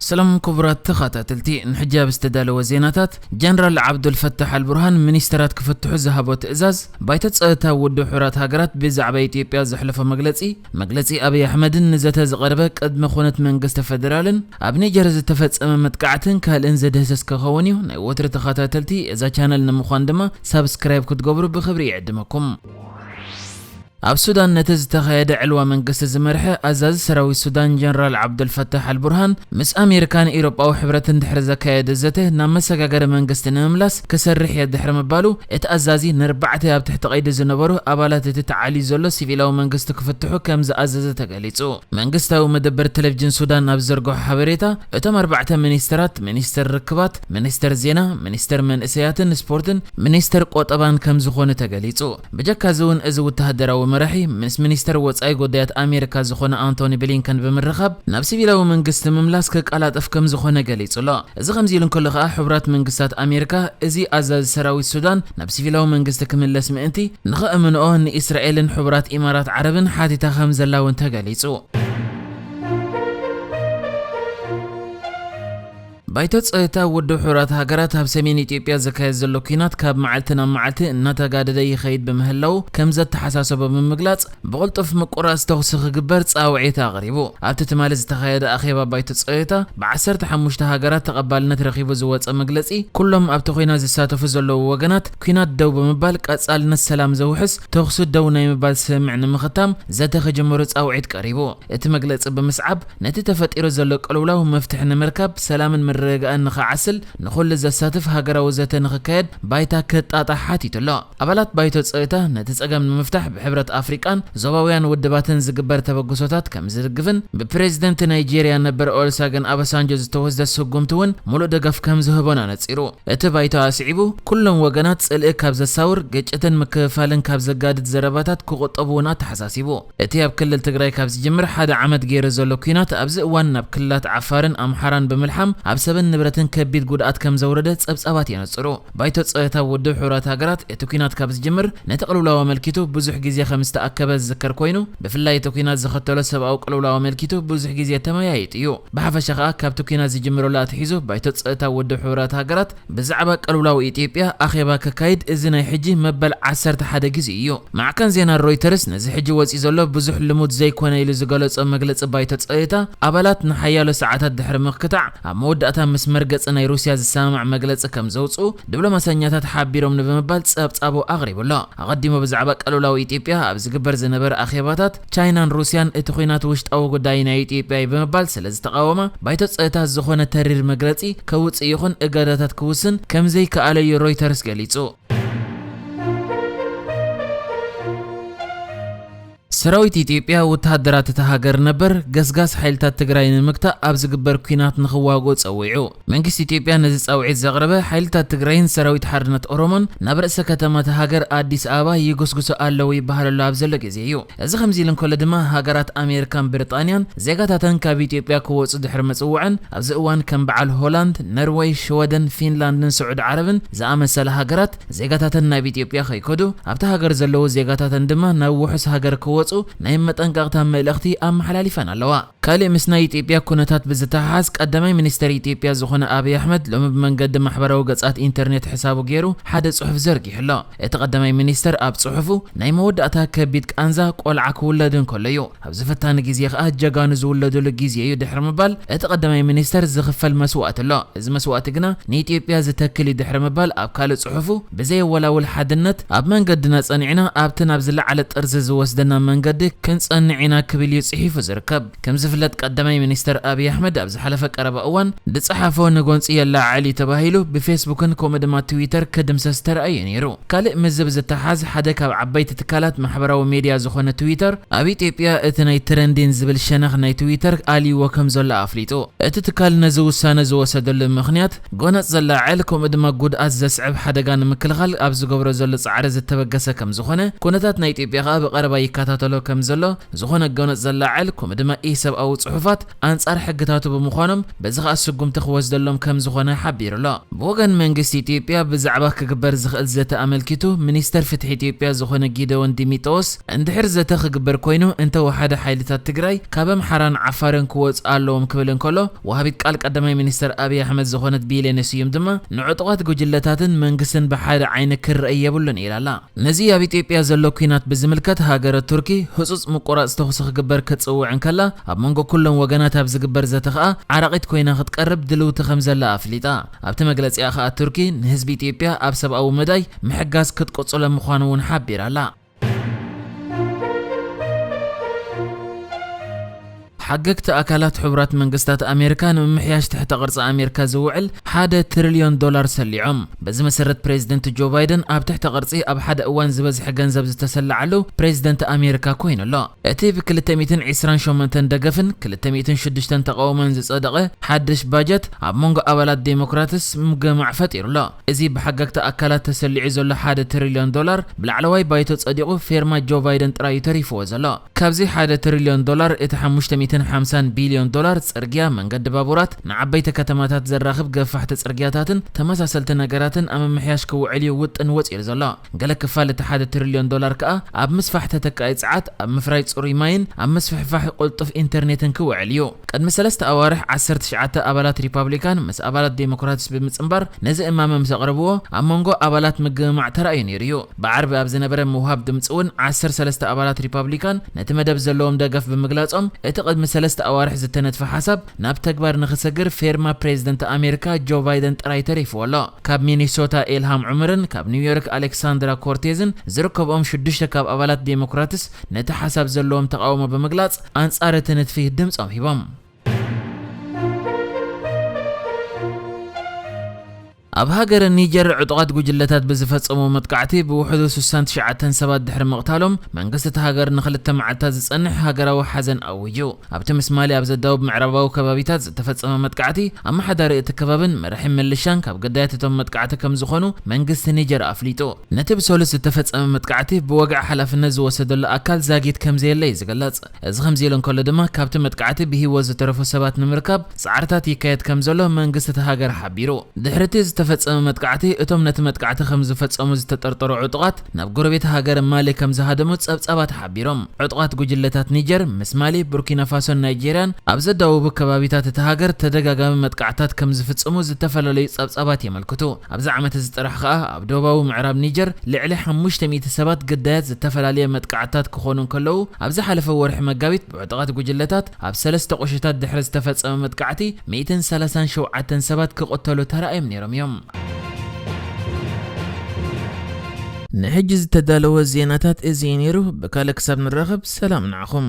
ሰላም ክቡራት ተኸታተልቲ፣ ንሕጂ ኣብ ዝተዳለወ ዜናታት፣ ጀነራል ዓብዱልፈታሕ ኣልቡርሃን ሚኒስተራት ክፍትሑ ዝሃቦ ትእዛዝ፣ ባይቶ ጸጥታ ውድብ ሕቡራት ሃገራት ብዛዕባ ኢትዮጵያ ዘሕለፎ መግለጺ፣ መግለጺ ኣብይ ኣሕመድን ንዘተ ዝቐረበ ቅድመ ኩነት መንግስቲ ፈደራልን፣ ኣብ ኒጀር ዝተፈጸመ መጥቃዕትን ካልእን ዝድህሰስ ክኸውን እዩ። ናይ ወትሪ ተኸታተልቲ እዛ ቻነል ንምዃን ድማ ሳብስክራይብ ክትገብሩ ብኽብሪ ይዕድመኩም። ኣብ ሱዳን ነቲ ዝተኻየደ ዕልዋ መንግስቲ ዝመርሐ ኣዛዚ ሰራዊት ሱዳን ጀነራል ዓብዱልፈታሕ ኣልቡርሃን፣ ምስ ኣሜሪካን ኤውሮጳዊ ሕብረትን ድሕሪ ዘካየደ ዘተ ናብ መሰጋገሪ መንግስቲ ንምምላስ ክሰርሕ እየ ድሕሪ ምባሉ፣ እቲ ኣዛዚ ንኣርባዕተ ኣብ ትሕቲ ቀይዲ ዝነበሩ ኣባላት እቲ ተዓልዩ ዘሎ ሲቪላዊ መንግስቲ ክፍትሑ ከም ዝኣዘዘ ተገሊጹ። መንግስታዊ መደበር ቴሌቪዥን ሱዳን ኣብ ዝዘርግሖ ሓበሬታ፣ እቶም ኣርባዕተ ሚኒስተራት፣ ሚኒስተር ርክባት፣ ሚኒስተር ዜና፣ ሚኒስተር መንእሰያትን ስፖርትን ሚኒስተር ቆጠባን ከም ዝኾኑ ተገሊጹ። ብጀካ እዚ እውን፣ እዚ ወተሃደራዊ መራሒ ምስ ሚኒስተር ወጻኢ ጉዳያት ኣሜሪካ ዝኾነ ኣንቶኒ ብሊንከን ብምርኻብ፣ ናብ ሲቪላዊ መንግስቲ ምምላስ ክቀላጠፍ ከም ዝኾነ ገሊጹ ኣሎ። እዚ ከምዚ ኢሉ እንከሎ ከኣ፣ ሕቡራት መንግስታት ኣሜሪካ፣ እዚ ኣዛዚ ሰራዊት ሱዳን ናብ ሲቪላዊ መንግስቲ ክምለስ ምእንቲ ንኸእምንኦ ንእስራኤልን ሕቡራት ኢማራት ዓረብን ሓቲታ ከም ዘላ እውን ተገሊጹ። ባይቶ ጸጥታ ውድብ ሕቡራት ሃገራት ኣብ ሰሜን ኢትዮጵያ ዝካየድ ዘሎ ኲናት ካብ መዓልቲ ናብ መዓልቲ እናተጋደደ ይኸይድ ብምህላው ከም ዘተሓሳሰቦ ብምግላጽ፣ ብቕልጡፍ ምቁራጽ ተኹሲ ክግበር ጻውዒት ኣቕሪቡ። ኣብቲ ትማሊ ዝተኻየደ ኣኼባ ባይቶ ጸጥታ፣ ብዓሰርተ ሓሙሽተ ሃገራት ተቐባልነት ረኺቡ ዝወጸ መግለጺ፣ ኩሎም ኣብቲ ኲናት ዝሳተፉ ዘለዉ ወገናት ኲናት ደው ብምባል ቀጻልነት ሰላም ዘውሕስ ተኹሲ ደው ናይ ምባል ስምምዕ ንምኽታም ዘተ ክጅምሩ ጻውዒት ቀሪቡ። እቲ መግለጺ ብምስዓብ፣ ነቲ ተፈጢሩ ዘሎ ቅልውላው መፍትሒ ንምርካብ፣ ሰላምን ምርግጋእን ንኽዓስል፣ ንኹሉ ዘሳትፍ ሃገራዊ ዘተ ንኽካየድ ባይታ ክጣጣሕ ሓቲቱ ኣሎ። ኣባላት ባይቶ ጸጥታ፣ ነቲ ጸገም ንምፍታሕ ብሕብረት ኣፍሪቃን ዞባውያን ውድባትን ዝግበር ተበግሶታት ከም ዝድግፍን፣ ብፕሬዚደንት ናይጄርያ ነበር ኦሉሰገን ኣባሳንጆ ዝተወስደ ስጉምቲ እውን ሙሉእ ደገፍ ከም ዝህቦን ኣነጺሩ። እቲ ባይቶ ኣስዒቡ፣ ኩሎም ወገናት ጽልኢ ካብ ዘሳውር፣ ግጭትን ምክፍፋልን ካብ ዘጋድድ ዘረባታት ክቑጠቡ እውን ኣተሓሳሲቡ። እቲ ኣብ ክልል ትግራይ ካብ ዝጅምር ሓደ ዓመት ገይሩ ዘሎ ኲናት፣ ኣብዚ እዋን ናብ ክልላት ዓፋርን ኣምሓራን ብምልሓም፣ ኣብ ሰብን ንብረትን ከቢድ ጉድኣት ከም ዘውረደ ጸብጻባት የነጽሩ። ባይቶ ጸጥታ ውድብ ሕቡራት ሃገራት፣ እቲ ኲናት ካብ ዝጅምር፣ ነቲ ቅልውላው ኣመልኪቱ ብዙሕ ግዜ ከም ዝተኣከበ ዝዝከር ኮይኑ፣ ብፍላይ እቲ ኲናት ዘኸተሎ ሰብኣዊ ቅልውላው ኣመልኪቱ ብዙሕ ግዜ ተመያይጡ እዩ። ብሓፈሻ ከኣ፣ ካብቲ ኲናት ዝጅምረሉ ኣትሒዙ፣ ባይቶ ጸጥታ ውድብ ሕቡራት ሃገራት ብዛዕባ ቅልውላው ኢትዮጵያ ኣኼባ ከካይድ እዚ ናይ ሕጂ መበል ዓሰርተ ሓደ ግዜ እዩ። ማዕከን ዜና ሮይተርስ፣ ነዚ ሕጂ ወጺኡ ዘሎ ብዙሕ ልሙድ ዘይኮነ ኢሉ ዝገለጾ መግለጺ ባይቶ ጸጥታ፣ ኣባላት ንሓያሎ ሰዓታት ድሕሪ ምክታዕ፣ ኣብ መወዳእታ ምስ መርገጺ ናይ ሩስያ ዝሰማማዕ መግለጺ ከም ዘውጽኡ ዲፕሎማሰኛታት ሓቢሮም ንብምባል ጸብጻቡ ኣቕሪቡ ኣሎ። ኣቐዲሙ ብዛዕባ ቅልውላው ኢትዮጵያ ኣብ ዝግበር ዝነበረ ኣኼባታት፣ ቻይናን ሩስያን እቲ ኲናት ውሽጣዊ ጉዳይ ናይ ኢትዮጵያ እዩ ብምባል ስለ ዝተቓወማ፣ ባይቶ ጸጥታ ዝኾነ ተሪር መግለጺ ከውጽእ ይኹን እገዳታት ክውስን ከም ዘይከኣለ እዩ ሮይተርስ ገሊጹ። ሰራዊት ኢትዮጵያ፣ ወተሃደራት እታ ሃገር ነበር፣ ገስጋስ ሓይልታት ትግራይ ንምግታእ ኣብ ዝግበር ኲናት ንኽዋግኡ ጸዊዑ። መንግስቲ ኢትዮጵያ ነዚ ጻውዒት ዘቕረበ፣ ሓይልታት ትግራይን ሰራዊት ሓርነት ኦሮሞን ናብ ርእሰ ከተማ እታ ሃገር ኣዲስ ኣበባ ይጉስጉሱ ኣለዉ ይበሃል ኣሎ ኣብ ዘሎ ግዜ እዩ። እዚ ከምዚ ኢሉ እንከሎ ድማ፣ ሃገራት ኣሜሪካን ብሪጣንያን ዜጋታተን ካብ ኢትዮጵያ ክወጹ ድሕሪ ምጽውዐን፣ ኣብዚ እዋን ከም በዓል ሆላንድ፣ ነርወይ፣ ሽወደን፣ ፊንላንድን ስዑዲ ዓረብን ዝኣመሰላ ሃገራት ዜጋታተን ናብ ኢትዮጵያ ከይከዱ፣ ኣብታ ሃገር ዘለዉ ዜጋታተን ድማ ናብ ውሑስ ሃገር ክወጹ ናይ መጠንቀቕታ መልእኽቲ ኣመሓላሊፈን ኣለዋ። ካልእ ምስ ናይ ኢትዮጵያ ኩነታት ብዝተሓሓዝ፣ ቀዳማይ ሚኒስተር ኢትዮጵያ ዝኾነ ኣብይ ኣሕመድ ሎሚ ብመንገዲ ማሕበራዊ ገጻት ኢንተርኔት ሕሳቡ ገይሩ ሓደ ጽሑፍ ዘርጊሑ ኣሎ። እቲ ቀዳማይ ሚኒስተር ኣብ ጽሑፉ፣ ናይ መወዳእታ ከቢድ ቃንዛ ቆልዓ ክውለድ እንከሎ እዩ። ኣብዚ ፈታኒ ግዜ ከኣ ጀጋኑ ዝውለዱሉ ግዜ እዩ ድሕሪ ምባል፣ እቲ ቀዳማይ ሚኒስተር ዝኽፈል መስዋእቲ ኣሎ። እዚ መስዋእቲ ግና ንኢትዮጵያ ዝተክል እዩ ድሕሪ ምባል፣ ኣብ ካልእ ጽሑፉ፣ ብዘየወላውል ሓድነት ኣብ መንገድና ጸኒዕና ኣብቲ ናብ ዝለዓለ ጥርዚ ዝወስደና መንገዲ ክንጸንዕ ኢና ክብል እዩ ጽሒፉ ዝርከብ። ከም ዝፍለጥ፣ ቀዳማይ ሚኒስተር ኣብይ ኣሕመድ ኣብ ዝሓለፈ ቀረባ እዋን ዝጸሓፎ ንጎንጺ የለዓዕል እዩ ተባሂሉ ብፌስቡክን ከምኡ ድማ ትዊተር ክድምሰስ ተራእዩ ነይሩ። ካልእ ምስዚ ብዝተሓሓዝ፣ ሓደ ካብ ዓበይቲ ትካላት ማሕበራዊ ሜድያ ዝኾነ ትዊተር፣ ኣብ ኢትዮጵያ እቲ ናይ ትረንዲን ዝብል ሸነኽ ናይ ትዊተር ኣልይዎ ከም ዘሎ ኣፍሊጡ። እቲ ትካል ነዚ ውሳነ ዝወሰደሉ ምኽንያት፣ ጎነጽ ዘላዕል ከምኡ ድማ ጉድኣት ዘስዕብ ሓደጋ ንምክልኻል ኣብ ዝገብሮ ዘሎ ጻዕሪ ዝተበገሰ ከም ዝኾነ፣ ኩነታት ናይ ኢትዮጵያ ከኣ ብቐረባ ይከታተሎ ከም ዘሎ፣ ዝኾነ ጎነጽ ዘላዕል ከምኡ ድማ ኢሰብኣዊ ዝለጠፉ ጽሑፋት ኣንጻር ሕግታቱ ብምዃኖም፣ በዚ ከኣ ስጉምቲ ክወስደሎም ከም ዝኾነ ሓቢሩ ኣሎ። ብወገን መንግስቲ ኢትዮጵያ ብዛዕባ ክግበር ዝኽእል ዘተ ኣመልኪቱ፣ ሚኒስተር ፍትሒ ኢትዮጵያ ዝኾነ ጊደዎን ዲሚጥሮስ፣ እንድሕር ዘተ ክግበር ኮይኑ፣ እንተወሓደ ሓይልታት ትግራይ ካብ ኣምሓራን ዓፋርን ክወጽኡ ኣለዎም ክብል እንከሎ፣ ወሃቢት ቃል ቀዳማይ ሚኒስተር ኣብይ ኣሕመድ ዝኾነት ቢሌነ ስዩም ድማ፣ ንዕጡቓት ጉጅለታትን መንግስትን ብሓደ ዓይኒ ክረኣይ የብሉን ኢላ ኣላ። ነዚ ኣብ ኢትዮጵያ ዘሎ ኲናት ብዝምልከት፣ ሃገረ ቱርኪ ህጹጽ ምቁራጽ ተኹሲ ክግበር ክትጽውዕ እንከላ፣ ኣብ መንጎ ኩሎም ወገናት ኣብ ዝግበር ዘተ ከኣ ዓራቒት ኮይና ክትቀርብ ድልውቲ ከም ዘላ ኣፍሊጣ። ኣብቲ መግለጺኣ ከኣ፣ ቱርኪ ንህዝቢ ኢትዮጵያ ኣብ ሰብኣዊ መዳይ ምሕጋዝ ክትቅጽሎ ምዃኑ እውን ሓቢራ ኣላ። ሓገግቲ ኣካላት ሕቡራት መንግስታት ኣሜሪካ፣ ንምምሕያሽ ትሕተ ቅርጺ ኣሜሪካ ዝውዕል ሓደ ትሪልዮን ዶላር ሰሊዖም። በዚ መሰረት፣ ፕሬዚደንት ጆ ባይደን ኣብ ትሕተ ቅርጺ ኣብ ሓደ እዋን ዝበዝሐ ገንዘብ ዝተሰለዓሉ ፕሬዚደንት ኣሜሪካ ኮይኑ ኣሎ። እቲ ብ ክልተ ሚእትን ዕስራን ሸሞንተን ደገፍን ክልተ ሚእትን ሽዱሽተን ተቓውሞን ዝጸደቐ ሓድሽ ባጀት፣ ኣብ መንጎ ኣባላት ዴሞክራትስ ምግማዕ ፈጢሩ ኣሎ። እዚ ብሓገግቲ ኣካላት ተሰሊዑ ዘሎ ሓደ ትሪልዮን ዶላር፣ ብላዕለዋይ ባይቶ ጸዲቑ፣ ፌርማ ጆ ባይደን ጥራይ እዩ ተሪፍዎ ዘሎ። ካብዚ ሓደ ትሪልዮን ዶላር፣ እቲ ሓሙሽተ ሚእትን ሓምሳን ቢልዮን ዶላር፣ ጽርግያ፣ መንገዲ ባቡራት፣ ንዓበይቲ ከተማታት ዘራኽብ ገፋሕቲ ጽርግያታትን ተመሳሰልቲ ነገራትን ኣብ ምምሕያሽ ክውዕል እዩ ውጥን ወጺኡ ዘሎ። ገለ ክፋል እቲ ሓደ ትሪልዮን ዶላር ከኣ፣ ኣብ ምስፋሕ ተተካኢ ጸዓት፣ ኣብ ምፍራይ ጽሩይ ማይን ኣብ ምስፍሕፋሕ ቅልጡፍ ኢንተርኔትን ክውዕል እዩ። ቅድሚ ሰለስተ ኣዋርሕ፣ ዓሰርተ ትሽዓተ ኣባላት ሪፓብሊካን ምስ ኣባላት ዴሞክራትስ ብምጽንባር፣ ነዚ እማመ ምስ ኣቕረብዎ፣ ኣብ መንጎ ኣባላት ምግምማዕ ተራእዩ ነይሩ እዩ። ብዓርቢ ኣብ ዝነበረ ምውሃብ ድምጺ እውን፣ ዓሰርተ ሰለስተ ኣባላት ሪፓብሊካን ነቲ መደብ ዘለዎም ደገፍ ብምግላጾም፣ እቲ ቅድሚ ሰለስተ ኣዋርሕ ዝተነድፈ ሓሳብ ናብ ተግባር ንኽሰግር፣ ፌርማ ፕሬዚደንት ኣሜሪካ ጆ ባይደን ጥራይ ተሪፍዎ ኣሎ። ካብ ሚኒሶታ ኤልሃም ዑመርን ካብ ኒውዮርክ ኣሌክሳንድራ ኮርቴዝን ዝርከብኦም ሽዱሽተ ካብ ኣባላት ዴሞክራትስ፣ ነቲ ሓሳብ ዘለዎም ተቓውሞ ብምግላጽ፣ ኣንጻር እቲ ንድፊ ድምጾም ሂቦም። ኣብ ሃገረ ኒጀር፣ ዕጡቓት ጉጅለታት ብዝፈጸሞ መጥቃዕቲ፣ ብውሕዱ ስሳን ትሽዓተን ሰባት ድሕሪ ምቕታሎም፣ መንግስቲ እቲ ሃገር ንኽልተ መዓልታት ዝጸንሕ ሃገራዊ ሓዘን ኣዊጁ። ኣብቲ ምስ ማሊ ኣብ ዘዳውብ ምዕራባዊ ከባቢታት ዝተፈጸመ መጥቃዕቲ፣ ኣመሓዳሪ እቲ ከባብን መራሒ ምልሻን ካብ ግዳያት እቶም መጥቃዕቲ ከም ዝኾኑ መንግስቲ ኒጀር ኣፍሊጡ። ነቲ ብሰሉስ ዝተፈጸመ መጥቃዕቲ ብወግዒ ሓላፍነት ዝወሰደሉ ኣካል ዛጊት ከም ዘየለ እዩ ዝግለጽ። እዚ ከምዚ ኢሉ እንከሎ ድማ፣ ካብቲ መጥቃዕቲ ብህይወት ዝተረፉ ሰባት ንምርካብ ጻዕርታት ይካየድ ከም ዘሎ መንግስቲ እቲ ሃገር ሓቢሩ። ድሕሪ እቲ ዝተፈጸመ መጥቃዕቲ፣ እቶም ነቲ መጥቃዕቲ ከም ዝፈጸሙ ዝተጠርጠሩ ዕጡቓት ናብ ጎረቤት ሃገር ማሊ ከም ዝሃደሙ ጸብጻባት ሓቢሮም። ዕጡቓት ጉጅለታት ኒጀር ምስ ማሊ፣ ቡርኪና ፋሶን ናይጄርያን ኣብ ዘዳወቡ ከባቢታት እቲ ሃገር ተደጋጋሚ መጥቃዕታት ከም ዝፍጽሙ ዝተፈላለዩ ጸብጻባት የመልክቱ። ኣብዚ ዓመት እዚ ጥራሕ ከኣ ኣብ ደቡባዊ ምዕራብ ኒጀር ልዕሊ ሓሙሽተ ሚእቲ ሰባት ግዳያት ዝተፈላለየ መጥቃዕታት ክኾኑ እንከለዉ፣ ኣብ ዝሓለፈ ወርሒ መጋቢት ብዕጡቓት ጉጅለታት ኣብ ሰለስተ ቁሽታት ድሕሪ ዝተፈጸመ መጥቃዕቲ ሚእትን ሰላሳን ሸውዓተን ሰባት ክቕተሉ ተራእዮም ነይሮም እዮም። ንሕጂ ዝተዳለወ ዜናታት እዚ እዩ ነይሩ። ብካልእ ክሳብ ንራኸብ፣ ሰላም ንዓኹም።